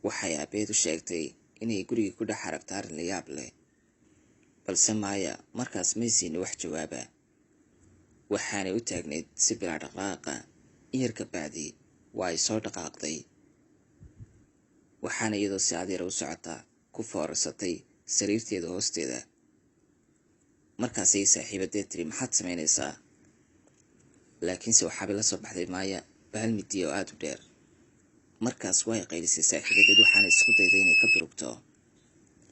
Waxay aabaheed u sheegtay inay guriga ku dhex aragto arrin la yaab leh, balse Maaya markaas may siinin wax jawaaba. Waxaanay u taagnayd si bilaa dhaqdhaqaaqa. In yar ka bacdi waa ay soo dhaqaaqday, waxaana iyadoo si adyar u socota ku foorarsatay sariirteeda hoosteeda. Markaasay saaxiibadeed tiri, maxaad samaynaysaa? Laakiinse waxaabay la soo baxday Maaya bahal midiya oo aada u dheer. Markaas way qaylisay saaxiibadeed, waxaana isku dayday inay ka durugto,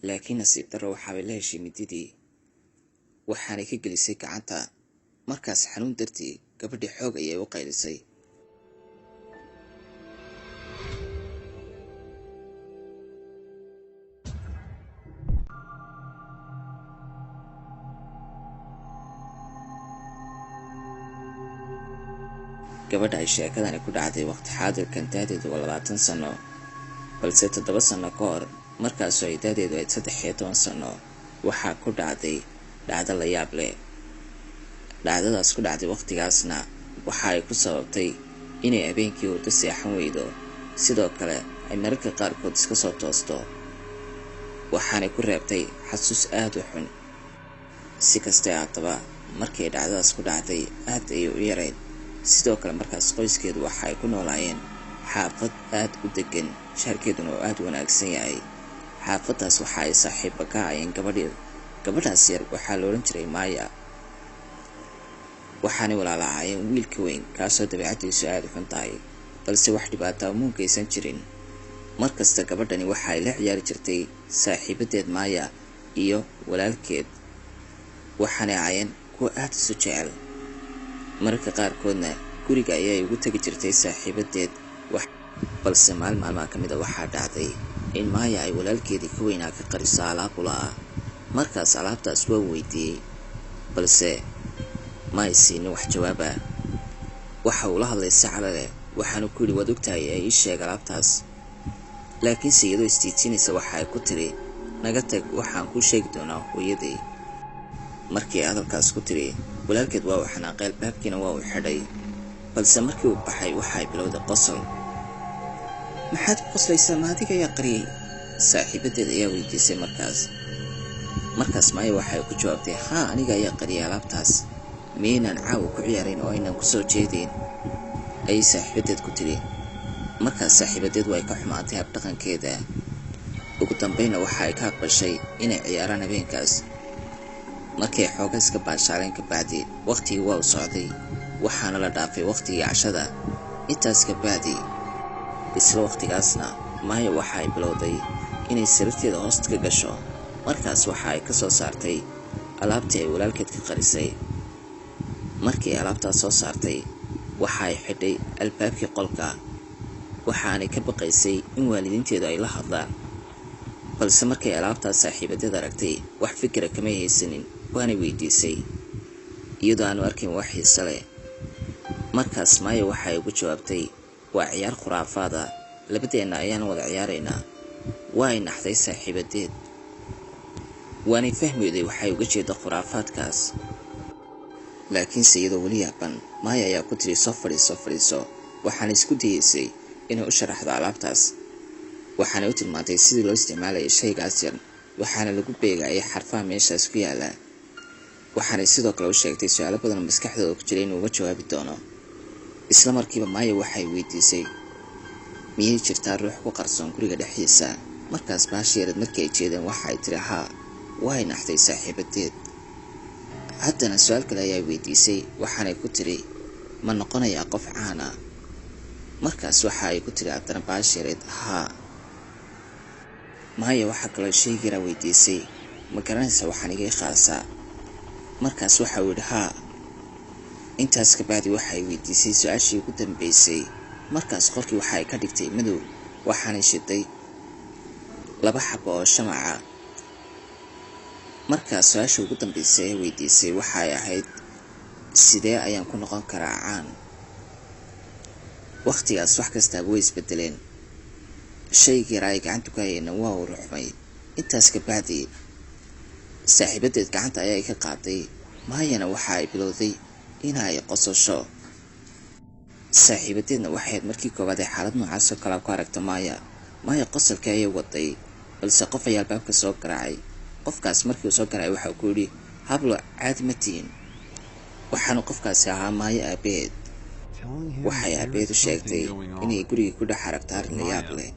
laakiin nasiib darro waxaabay la heshay mididii, waxaanay ka gelisay gacanta. Markaas xanuun dartii gabadhii xoog ayay u qaylisay. Gabadha ay sheekadani ku dhacday waqti xaadirkan da'deedu waa 20 sano, balse 7 sano ka hor, markaasoo ay da'deedu ahayd 13 sano, waxaa ku dhacday dhacdo la yaab leh. Dhacdadaas ku dhacday waqtigaasna waxa ay ku sababtay inay habeenkii hurdo seexan weydo, sidoo kale ay mararka qaarkood iska soo toosto, waxaanay ku reebtay xasuus aad u xun. Si kastee haataba, markii ay dhacdadaas ku dhacday aad ayay u yarayd. Sidoo kale markaas qoyskeedu waxa ay ku noolaayeen xaafad aad u degan, shaarkeeduna oo aad u wanaagsan yahay. Xaafaddaas waxa ay saaxiibba ka hayeen gabadhii. Gabadhaas yar waxaa la odhan jiray Maaya, waxaanay walaalahaayeen wiilka weyn kaasoo dabeecaddiisu aad u xun tahay, balse wax dhibaataa muu geysan jirin. Markasta gabadhani waxa ay la ciyaari jirtay saaxiibadeed Maaya iyo walaalkeed, waxaanay ahaayeen kuwo aad isu jecel. Mararka qaarkoodna guriga ayay ugu tegi jirtay saaxiibadeed. Balse maalin maalmaha ka mid a waxaa dhacday in Maaya ay walaalkeedii ka weynaa ka qariso alaab ula ah. Markaas alaabtaas waa weydiiyey, balse ma ay siinin wax jawaab ah. Waxa uu la hadlay si calo leh, waxaanu ku yidhi, waad ogtahay ee ii sheeg alaabtaas. Laakiinse iyadoo istiijinaysa waxa ay ku tiri, naga tag, waxaan kuu sheegi doonaa hooyaday. Markii ay hadalkaas ku tiri, walaalkeed waa uu xanaaqay, albaabkiina waa uu xidhay. Balse markii uu baxay waxa ay bilowday qosol. Maxaad ku qoslaysaa? Ma adiga ayaa qariyey? Saaxiibadeed ayaa weydiisay markaas. Markaas Maaya waxay ku jawaabtay, haa, aniga ayaa qariyay alaabtaas, miyaynaan caawa ku ciyaarayn oo aynan ku soo jeedayn? Ayay saaxiibadeed ku tiri. Markaas saaxiibadeed way ka xumaatay habdhaqankeeda. Ugu dambayna waxa ay ka aqbashay inay ciyaaraan habeenkaas. Markay xooga iska baashaaleen kabacdi, waqtigii waa u socday, waxaana la dhaafay waqtigii cashada. Intaas kabacdi isla waqtigaasna Maaya waxa ay bilowday inay sariirteeda hoosta ka gasho. Markaas waxa ay ka soo saartay alaabtii ay walaalkeed ka qarisay. Markii ay alaabtaas soo saartay, waxa ay xidhay albaabkii qolka, waxaanay ka baqaysay in waalidiinteedu ay la hadlaan. Balse markay alaabtaas saaxiibadeed aragtay, wax fikira kamay haysanin, waanay weydiisay iyadoo aanu arkayn wax xiise leh. Markaas Maaya waxa ay ugu jawaabtay, waa ciyaar khuraafaada, labadeenna ayaan wada ciyaaraynaa. Waa ay naxday saaxiibadeed, waanay fahmi weyday waxay uga jeeda khuraafaadkaas. Laakiinse iyadoo weli yaaban, Maaya ayaa ku tiri, soo fadhiiso, fadhiiso. Waxaana isku dayeysay inay u sharaxdo alaabtaas, waxaanay u tilmaantay sidii loo isticmaalayay shaygaas yar, waxaana lagu beegayay xarfaha meeshaas ku yaala. Waxaanay sidoo kale u sheegtay su-aalo badan oo maskaxdooda ku jira inuu uga jawaabi doono. Isla markiiba Maaya waxay weydiisay, miyay jirtaa ruux ku qarsoon guriga dhexdiisa? Markaas baashi yareed markii ay jeedeen waxa ay tiri haa. Way naxday saaxiibadeed. Haddana su-aal kale ayaa weydiisay, waxaanay ku tiri, ma noqonayaa qof caan ah? Markaas waxa ay ku tiri haddana baashi yareed haa. Maaya waxaa kaloo shaygiira weydiisay, ma garanaysaa waxaan iga khaasaa? Markaas waxa uu yidhi haa. Intaas kabacdi waxay weydiisay su-aashii ugu dambeysay. Markaas qolkii waxa ay ka dhigtay madow, waxaanay shiday 2 xabo oo shamaca. Markaas su-aasha ugu dambeysay ee weydiisay waxa ay ahayd, sidee ayaan ku noqon karaa caan? Waqtigaas wax kastaaba way isbedeleen. Shaygii yaraa ay gacanta ku hayeenna waa uu ruxmay. Intaas kabacdi saaxiibadeed gacanta ayaa ka qaaday, Maayana waxa ay bilowday inay qososho. Saaxiibadeedna waxay ahayd markii koowaad ee xaalad noocaas oo kale ku aragto Maaya. Maaya qosolkii ayay waday, balse qof ayaa albaabka soo garaacay. Qofkaas markii uu soo garaacay waxa uu ku yidhi, "Hablo, caadi ma tihiin?" Waxaanu qofkaasi ahaa Maayo aabaheed. Waxay aabaheed u sheegtay inay gurigii ku dhex aragto arrin la yaab leh,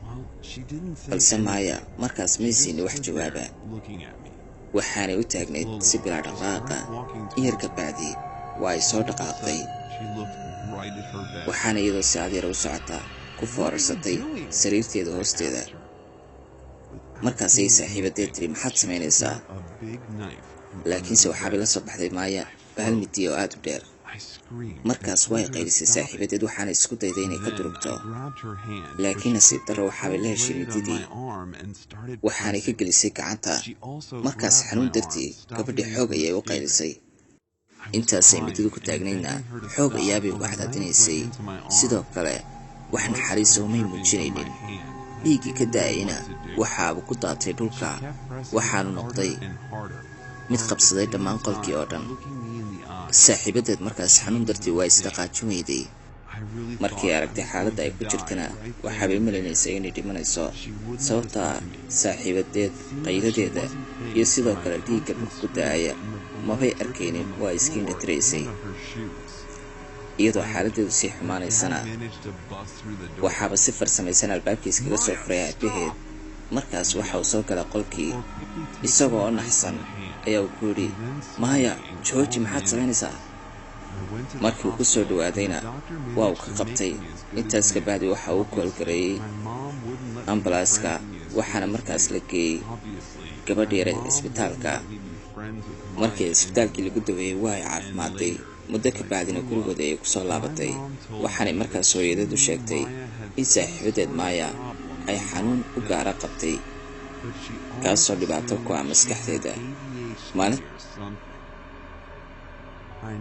balse Maaya markaas may siinin wax jawaaba, waxaanay u taagnayd si bilaa dhaqaaqa. In yar kabacdi waa ay soo dhaqaaqday, waxaana iyadoo si adyar u socota ku foorarsatay sariirteeda hoosteeda. Markaasay saaxiibadeed tiri, "Maxaad samaynaysaa?" Laakiinse waxaabay la soo baxday Maaya bahal midiya oo aada u dheer. Markaas way qaylisay saaxiibadeed, waxaana isku dayday inay ka durugto, laakiin nasiib darro waxaabay la heshay mididii, waxaanay ka gelisay gacanta. Markaas xanuun dartii gabadhii xoog ayay u qaylisay. Intaasay mididu ku taagnaydna xoog ayaabay uga cadaadinaysay. Sidoo kale wax naxariisa umay muujinaynin. Dhiiggii ka da'ayna waxaabuu ku daatay dhulka, waxaanu noqday mid qabsaday dhammaan qolkii oo dhan. Saaxiibadeed markaas xanuun dartii waa isdhaqaajin weyday. Markii aragtay xaaladda ay ku jirtana waxaabay u malinaysay inay dhimanayso, sababtaa saaxiibadeed qayladeeda iyo sidoo kale dhiigga dhulka ku da'aya mabay arkaynin, waa iska indhatiraysay. Iyadoo xaaladdeedu sii xumaanaysana waxaaba si farsamaysan albaabkii iskaga soo furay aabaheed. Markaas waxa uu soo galay qolkii isagoo oo naxsan ayaa uu ku yidhi, "Maaya, jooji, maxaad samaynaysaa?" Markii uu ku soo dhawaadayna waa uu ka qabtay. Intaas kabacdi waxa uu koolgareeyey ambalaaska, waxaana markaas la geeyey gabadh yareed cisbitaalka. Markii cisbitaalkii lagu daweeyey waa ay caafimaaday. Muddo kabacdina gurigooda ayay kusoo laabatay, waxaanay markaas hooyadeed u sheegtay in saaxiibadeed Maaya ay xanuun u gaara qabtay, kaasoo dhibaato ku ah maskaxdeeda. Maalin I